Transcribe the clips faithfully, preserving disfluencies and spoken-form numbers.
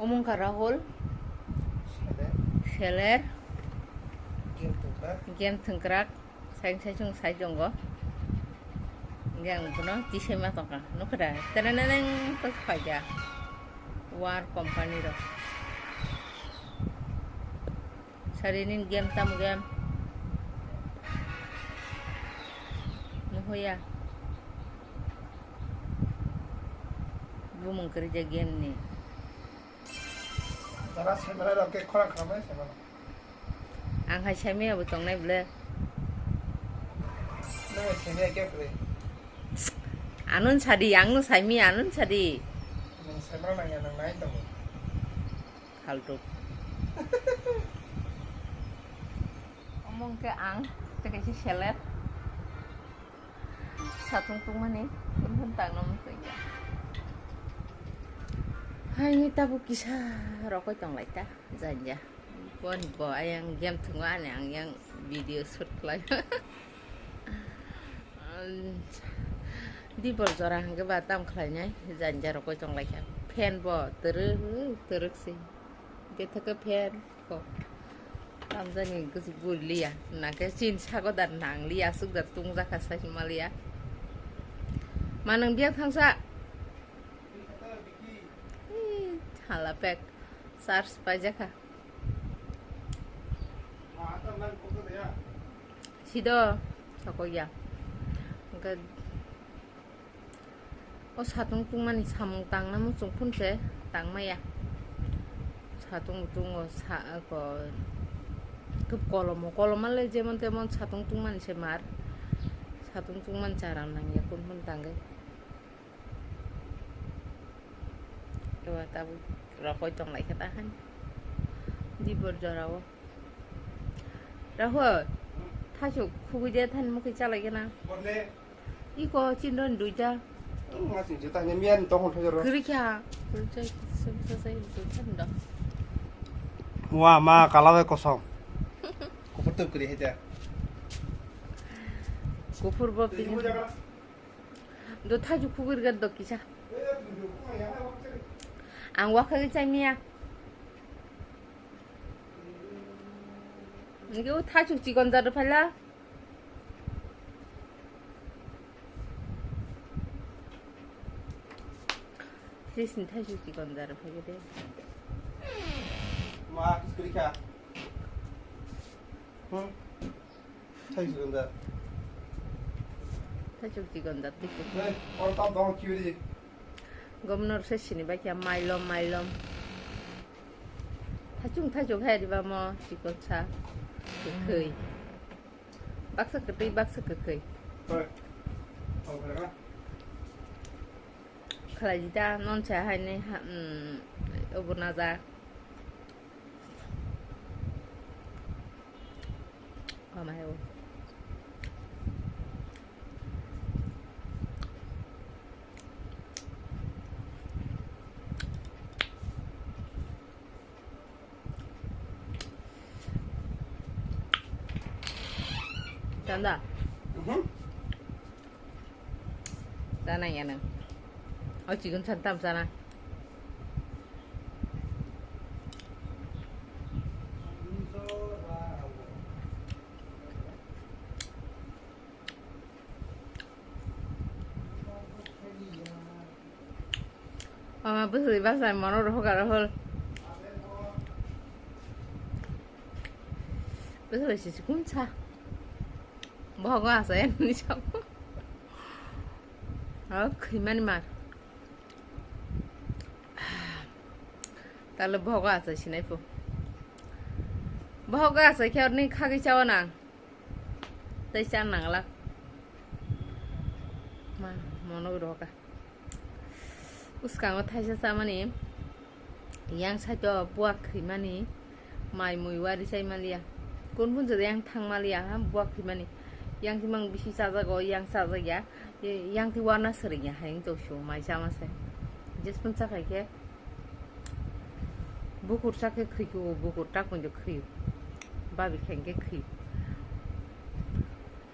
Omo wngkha Rahul. Seler. Seler. Game thwngkrak. Game thwngkrak. Saisung saisung sai tongo. Hingke ang bono tisai ma tongkha. Nukha da? Teneneneng to phaikha. War company rok. Sari nini game tam game. Nuhuya. Bumung kerja game ni. Jara semra rok ke khorang khamai semra. Ang hai saimaya bo tongnai ble. Nang hai saimaya khe kwrwi? Anun sadi, ang no saimi, anun sadi. Nang semra nang ya, nang nai tongo. Phaltuk. Omo hwnkhe ang tei kaisa seler. Satung tungmani, tungmani tangno muchungya. Hai tabuk kisa rokoi tonglai ta, janja. Boni bo ayang game thwngo ani ang yang video shoot khlai. Dibor jora hwnkhe ba tam khlainai, janja rokoi tonglaikha. Fan bo twrwk twrwk se. Ketheke fan ko. Tamjani gusuk guri liya. Nake chin sago da nang liya, asuk da tungjakha sai maliya. Manang biya thangsa. Ih, hala pek. Charge paijakha. Sido, sokokya. Hwnkhe o satung tungmani samung tangna muchung phunse tangmaya. Satung tongo sa ko kolomo, koloma le jemon temon satung tungmani se mar. Satung tungmani charam nangya kun phun tangwi. Ewa tabuk rokoi tonglaikha ta han. Dibor jorao. Rahul, thaichuk khugui de thani mukhi chalaigena. Iko chindon duita. Ngasing juta hanya miyan tong hon thajaro. Kwrwi kha. Kwrwi chai, sum sa chai, juta ndo. Wa ma kala bai kosom. Kuphur tu kwrwi hai ta. Kuphur bo pini. Do thaju khugir ga do kisa. Ang wakha chai miya. Nge u thaju chikon jadu phala. Sisni thaju chikon jadu phala de. Ma, kis kuri kha. Hmm. Thai chikon da. Thai chuk chikon da, tik chuk. Hey, or tap dong kibiri. Gomnor se sini ba kya mailom, mailom. Thachung, thachung hai riba mo, chikon sa. Kwkhwi. Baksa kwtwi, baksa kwkhwi. Hey. Tong khala ka? Khalai di da, non sa hai ne, ha, mm, obo na da. Mama, hai o. Tanda. Mhm. Chana ya nang. O chikon san tam chana. Mama bwswlwi bachai mono rohor rohor. Bwswlwi sisi kunsa. Bohogo asai ani sabo. Aro khwimani mar. Tale bohogo asai sinai pho. Bohogo asai khe orni khagwi chawa nang. Tei cha nangla. Ma, mono roka. Uskango thaisa chamani, yang side o buak khwimani, mai mui wari chai maliya. Kun kun jora yang thang maliya, ha, buak khwimani. Yang timang bisi chajago, yang chajakya. Yang ti warna swrwngya, hayung tong sio, mai chama se. Jespun chakhai khe. Bukur chakhe khwikhu, bukur tak punjo khwio. Babi khengke khwio.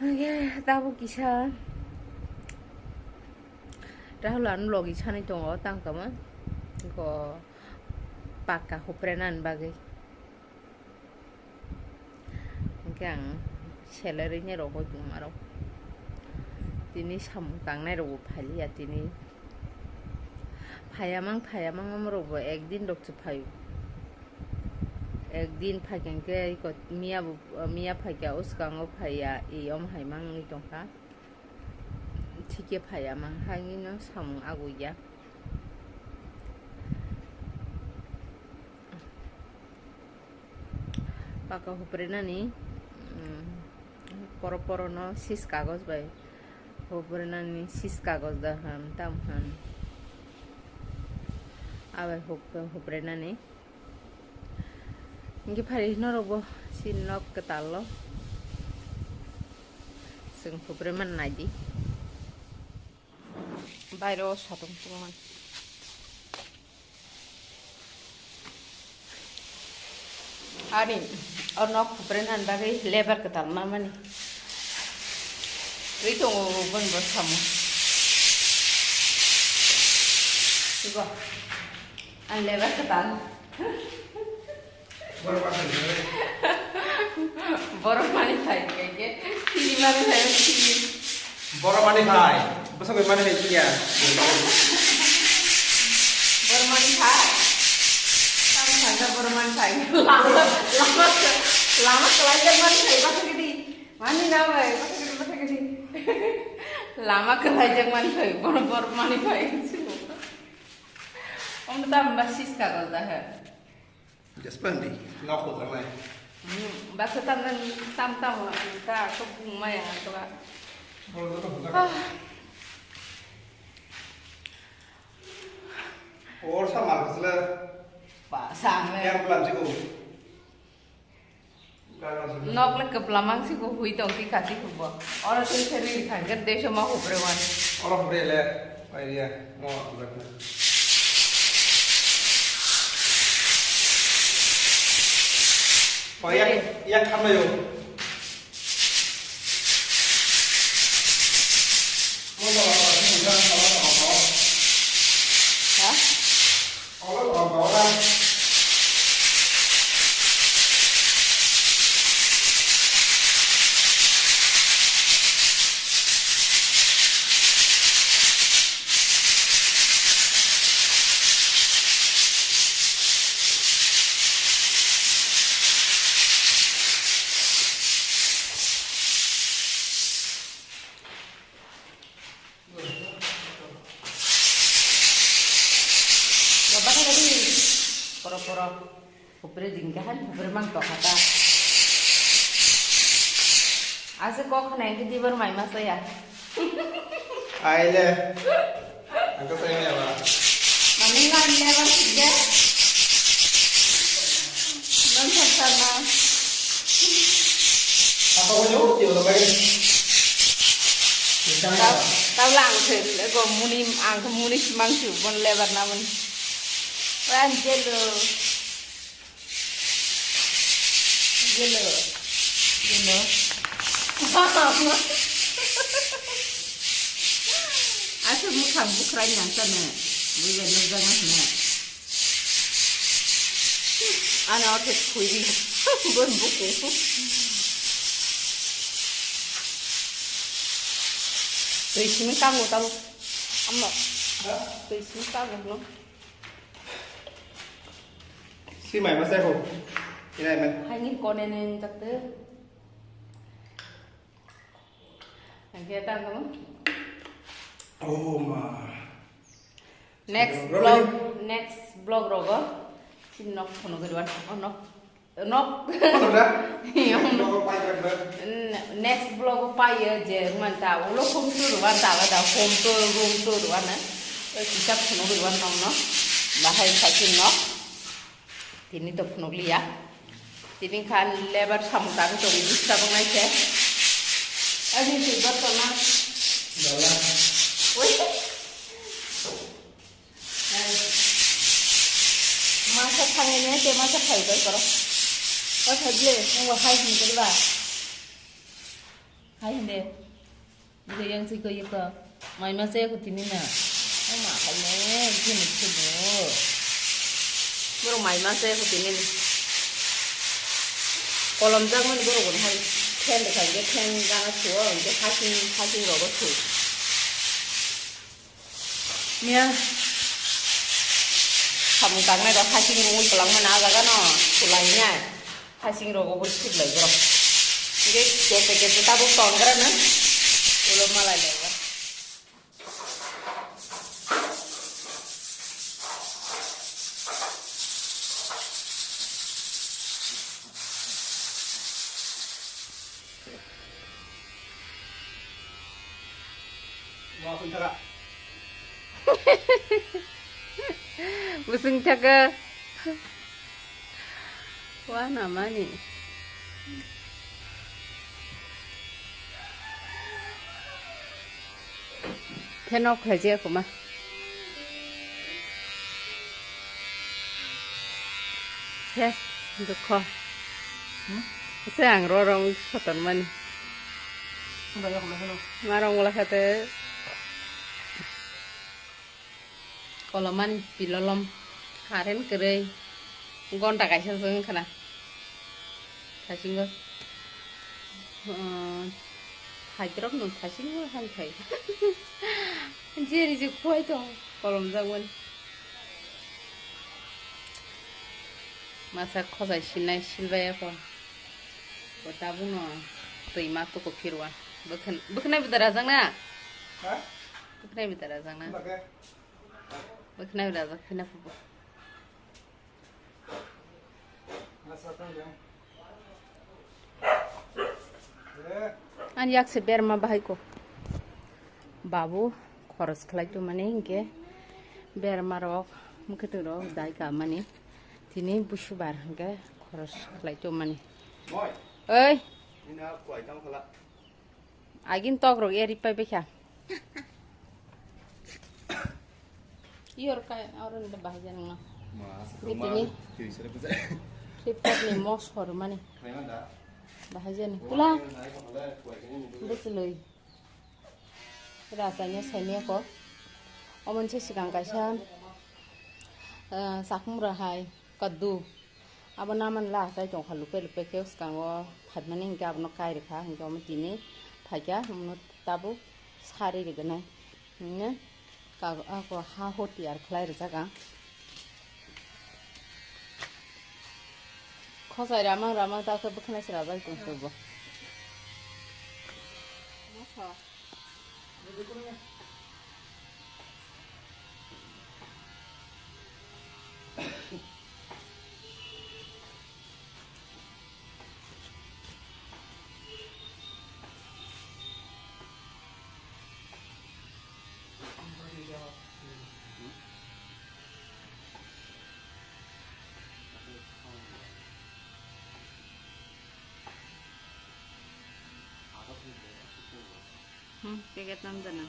Hage, tabuk kisa. Rahul ano logi sanai tongo, tangkama. Ko Paka huprenani bagwi. Hwnkhe ang salary ni rogwi tongmarok. Tini samung tangnai rokbo phailiya tini. Phayamang phayamang omorokbo ekdin rok se phaio. Ekdin phaikhe hwnkhe iko miya bo, miya phaikha o swkango phaiya, i om hai mangwi tongkha. Thikhe phaiya mang hai no samung agwi ya. Paka huprenani, mm, poro poro no sis kagoj bai huprenani, sis kagoj da han tam han abai hup-, huprenani. Hingke phari norokbo si nok kwtal o chwng hupre man naidi. Bairo satung tongmani. Ani o nok hupre nan bagwi lebar kwtal mamani. Ri tongo boni bo samo. Go. An lebar kwtal. Borok mani phai khe khe, sini mani phai, sini. Borok mani phai, bwswk bai mani phai phiya. Borok mani phai. Tamo sangka borok mani phai. Lama, lama, lama kwlaijak mani phai, bwswk gidi. Mani na bai, bwswk gidi, bwswk gidi. Lama kwlaijak mani phai, borok, borok mani phai. Om tam ba sis ka gol da hai. Jaspan di. Nok ko tangnai. Hmm, baksa tam, tam, tam, ta ko bung maya ko ba. Bolo to ko. Ah. Or sa mal kasla. Pa, sa me. Yang pelan sih ko. Nok le kwpla mang si bo hui tong ti kati hubo. Oro tei se ri khan ke de so ma hupre wan. Oro hupre le. Pai ya. Mo hupre na. Pai ya, ya khan yo. Mo mo mo mo mo. Ha? Baba ka di, poro poro, hupre ding kahan, hupre mang to kata. Ase kok khna engke dibar mai ma saya. Aile. Angka saya ya ba. Mami ngan ya ba sih. Non sasana. Apa ko jauh dia udah baik. Tau, tau lang khe, ego muni, ang khe muni simang su, bon lebar namun. Ran jelo. Jelo. Jelo. Asa mukhang bukrai nang sana. Buya nang janga sana. Ano orthe khuidi. Bon buku. Twi simi kango tamo. Amma. Twi simi kango no. Si mai ma sai ho. Inai men. Hangin kone nen jakte. Angke ta no. Oh ma. Next Roman. Vlog, next vlog rogo. Sin nok phono gari wan. Oh nok. Nok. Phono da? Yung. Nok pai pai. N-, next vlog pai je man ta ulo home tour wan ta da home tour room tour wan na. Kita phono gari wan nok no. Bahai sa sin nok. Tini to phunukliya. Tini khan lebar samung tangwi tongwi disturb wngnai khe. Ani twi botol na. Dala. Oi. Masa thangwi ne te masa phai bai koro. Oi thajle, nungbo hai hin kiriba. Hai hinde. Bwrwi yang si koi ko. Mai ma se ko tini na. O ma hai ne, tini tini. Borok mai ma se hote nini. Kolom jak mani borok bo hai fan rwkha hwnkhe fan gana thuo hwnkhe hasing hasing rogo thu. Miya samung tangnai rok hasing rungwi kwlangmani ah jaga no thulai nai. Hasing rogo bo thuklai borok. Hwnkhe kete kete tabuk tonggra no ulo malai laiba. Bwswng thaka. Wanamani. Khe nok khlai je kuma. He, dukho. Hmm? Se ang ro rong soton mani. Marong wala khate. Kolomani pilolom, current kwrwi, gonta kaisa se wngkha na. Thasingo, uh, haitrok no thasingo hai phai. Jeri je khuai tong, kolom jagmani. Masa khojai silnai silbai ako. Bo tabukno twi ma tuku phirwa. Bwkhan-, bwkhanai bwdara jang na? Ha? Bwkhanai bwdara jang na? Bwkhe? Bwkhanai bwdara jang phina phubo. Ani yak se berma bahai ko. Babu khoros khlai tongmani hinkhe berma rok, mwkhwtwng rok dai kamani. Tini busubar hinkhe khoros khlai tongmani. Oi. Agin tok rok eri pai bekha. Iyor kai oro ni bahai jani no. Ni tini Flipkart ni mos hor mani. Bahai jani kula. Bwswlwi. Rasaino saimaya ko. Omonse sikang kaisa, eh, chakmura hai kaddu. Abo naman la achai tongkha lupe lupe khe swkango phaimani hinkhe abono kai rwkha hinkhe omo tini phaikha omono tabuk sari rwgwnai hinkhe ako ha ho tiyar khlai rwjak ang. Khosai ramang ramang ta khe bwkhanai se rajak tong bo. Hmm, packet nam dana.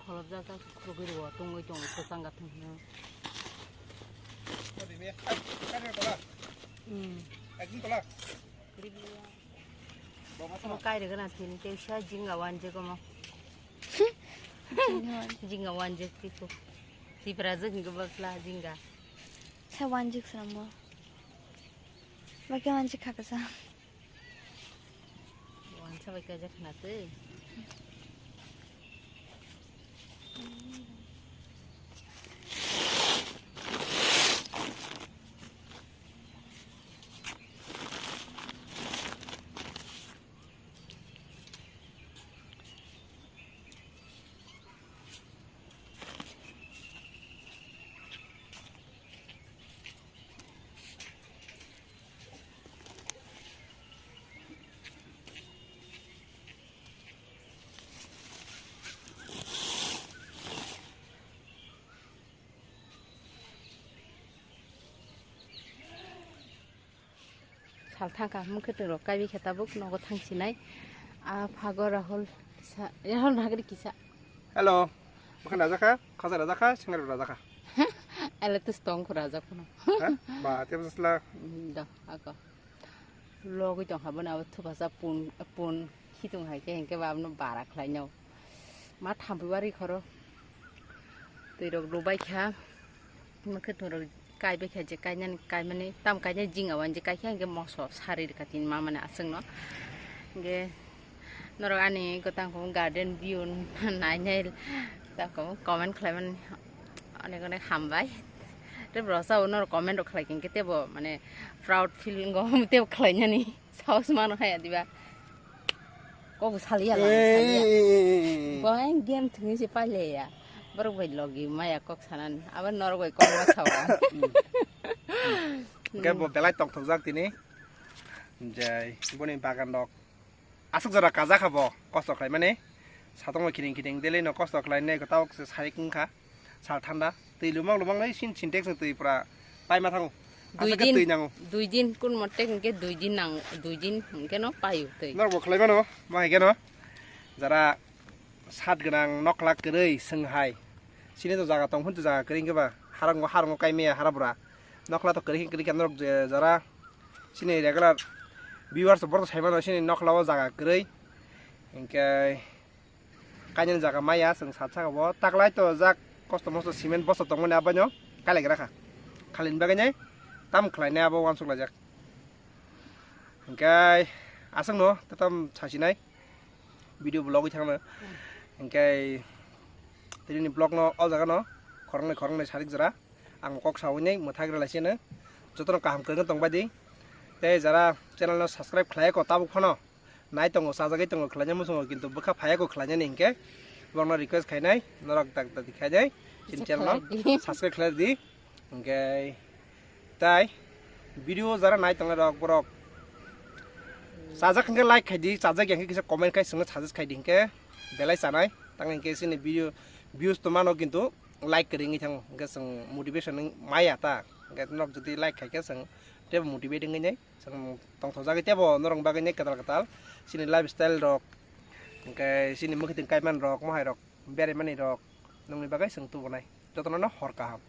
Kholopjak jak khurugwi rwo, tungwi tongo, kwchang ga thung hino. Hmm. Omo kai rwgwna tini teisa jinga wanjak omo. Jinga wanjak. Jinga wanjak tiko. Tipra jwk hinwi bwsla jinga. Sa wanjak swnambo. Bakhe wanjak kha kasa. Wansa bai kaijak khna twi. Sal thangkha, mungkhe twi rok kaiwi khe tabuk nogo thangsinai. A phago Rahul Sa, ya hal na gari kisa. Hello. Bukan raja kha, khasa raja kha, singar raja kha. Ele tu stong ko raja kono. Ha? Ba, tiap sasla. Do, ako. Logoi tong habo na, thupa sa pun, pun, khitung hai ke, hingke ba, no bara khlai no. Ma thampi wari khoro. Twi rok rubai kha. Mwkhwtwng rok kaibai kha, je kainani kaimani, tam kainai jing awan je kaikha, hingke moso sari rwkha tini ma mani aswkno. Hingke norok ani gotang kung garden view nainai, tamo comment khlaimani onek onek hambai. Tei bwrok sao norok comment rok khlai kha, hingke teibo mane proud feeling o teibo khlainani. Saos mano hai adiba. Kok saliya la, saliya. Ei. Bo ang game thungni se paile ya. Borok bai logi maya kok sanan. Abo norok bai kok ma sawa. Hingke bo belai tongthokjak tini. Jai boni bagan rok. Aswk jora kajak ha bo kosto khlai mani. Satong bo kiring kiring dele no kosto khlai ne tabok se sarik wngkha. Sal thanda, twi lumang lumang nai sin sintex ni twi pura paima thango. Dui Aswk khe din, twi nango. Dui din, kun motek hingke dui din nang, dui din hingke no paio twi. Norok bo khlai mano, ma hingke no. Jara sat gwnang nokla kwrwi swng hai. Sini to jaga tong phun to jaga kwrwi hingke ba. Harang harang kai meya hara bura. Nokla to kwrwi kwrwi khe norok je jara sini regular viewers borok sai mano sini nokla o jaga kwrwi. Hingke Kainani jaga maya chwng sat saka bo taklai to jak kosto mosto cement bosta tongmani abaino kailaikra kha. Khalini bagwi nai tam khlainai abo uansuk laijak. Hingke aswkno tetam sasinai video vlog wi thangno. Hingke tinini vlog no o jaga no khoroknwi khoroknwi sarik jora ang kok sawi nai mwthai gra laisino jotono kaham kwrwngwi tongbai di. Tei jara channel no subscribe khlai ko tabuk phano nai tongo, chajagwi tongo, khlaina muchungo, kintu bwkha phaiya kho khlainani hinkhe borokno request khainai, norok tak tak khainai, chini channel no subscribe khlai di. Hinkhe tai video jara nai tongnai rok borok chajak hinkhe like khai di, chajak ya hinkhe kisa comment khai swngno suggest khai di hinkhe belai chanai. Tang hinkhe chini video views to mano kintu like kwrwi wngwi thango, hinkhe chwng motivation wng maya ta, hinkhe norok jodi like khaikhe chwng teibo motivate wngwi nai. Chwng tongthokjagwi teibo norokni bagwi nai kwtal kwtal chini lifestyle rok, hinkhe chini mwkhwtwng kaimani rok, mohai rok, beraimani rok, nokni bagwi chwng tubunai. Jotono no hor kaham.